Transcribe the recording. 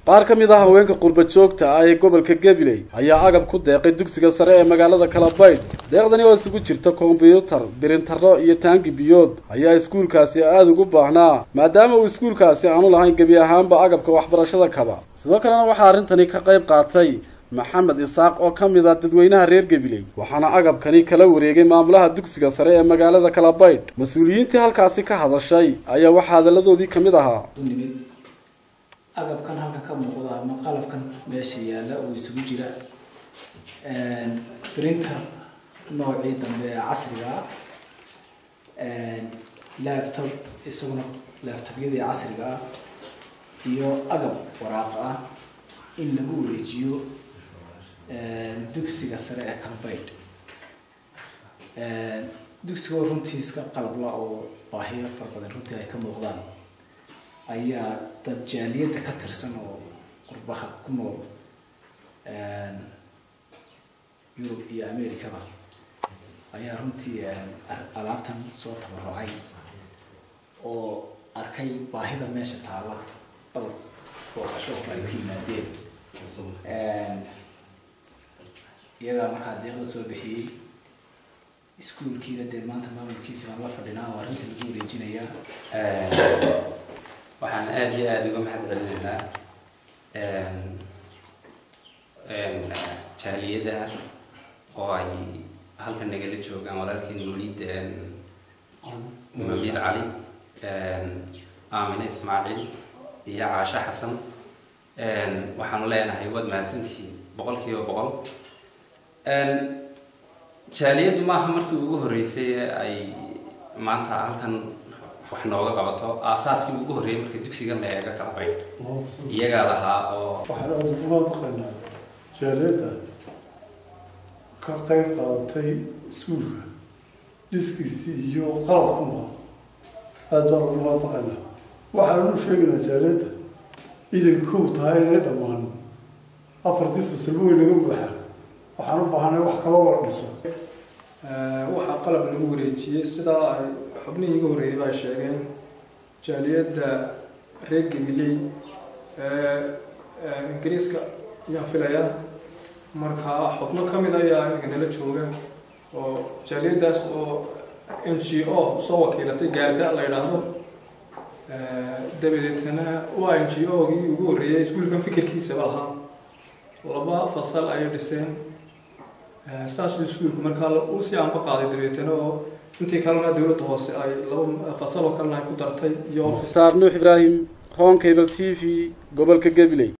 Qaar ka mid ah haweenka qurba joogta ah ee gobolka Gabiley ayaa agab ku deeqay dugsiga sare ee magaalada Kalabaydh. Deeqdani oo isugu jirta kombiyuutar, birintarro iyo taangi biyood ayaa iskuulkaasi aada ugu baahnaa, maadaama uu iskuulkaasi aanu lahayn gebi ahaanba agabka waxbarashada kaba. Sidoo kalena waxaa arrintani ka qayb qaatay Maxamed Isaaq oo ka mid ah dadweynaha reer Gabiley, waxaana agabkani kala wareegay maamulaha dugsiga sare ee magaalada Kalabaydh. Mas-uuliyiintii halkaasi ka hadashay ayaa waxaa hadalladoodii ka mid ahaa. Nimid agabkan halkan ka muuqda ama qalabkan meesha yaalla oo isugu jira printer noocii dambe ee casriga ah, laptop, isaguna laptopyadii casriga ah, iyo agab waraaq ah in lagu wareejiyo dugsiga sare ee Kalabaydh. Dugsiga oo runtii iska qalabla oo baahiyo fara badan runtii ay ka muuqdaan ayaa dad jaaliyadda ka tirsan oo qurbaha ku nool Yurub iyo Americaba ayaa runtii alaabtan soo tabarucay oo arkay baahida meesha taala, dhowr booqasho oo ay ku yimaadeen iyagaa markaa deeqda soo bixiyey. Iskuulkiina dee maanta maamulkiisa baan la fadhinaa oo arrinta lagu wareejinayaa. Waxaan aada iyo aada uga mahad celinaynaa jaaliyadaha oo ay halkan nagala joogaan walaalkeen Mawlid Cali, Aamine Ismaaciil iyo Caasho Xasan. Waxaanu leenahay waad mahadsantihiin 100%. Jaaliyaddu maaha markii ugu horreysay ee ay maanta halkan wax nooga qabato. Aasaaskii ugu horreeyay marka dugsigan la eego Kalabaydh iyagaa lahaa oo Waxaan aada ugu mahadnaqaynaa jaaliyadda ka qayb qaadatay iskuulka dhiskiisii iyo qalabkanba, aada baan ugu mahadnaqaynaa. Waxaan u sheegaynaa jaaliyadda inay kow tahay inay dhammaan afartii fasalba way naga buuxaan. Waxaan u baahanay wax kaloo la dhiso. Waxaa qalab lagu wareejiyey, sidaa ay xubnihii iga horreeyay ba ay sheegeen, jaaliyadda reer Gabiley ee Ingiriiska ayaan filayaa. Marka xubno ka mid ayaa iminka nala jooga oo jaaliyaddaas oo NGO soo wakiilatay Gaarda la yidhaahdo. Dabadeetna waa NGO-gii ugu horreeyay iskuulkan fikirkiisaba lahaa. Laba fasal ayay dhiseen, saasuu iskuulku markaa uu si aanba qaaday. Dabeetana oo intii kalena dowladda hoose ay laba fasal oo kalena ay ku dartay iyo Mukhtaar Nuux Ibraahim, Horn Cable TV, gobolka Gabiley.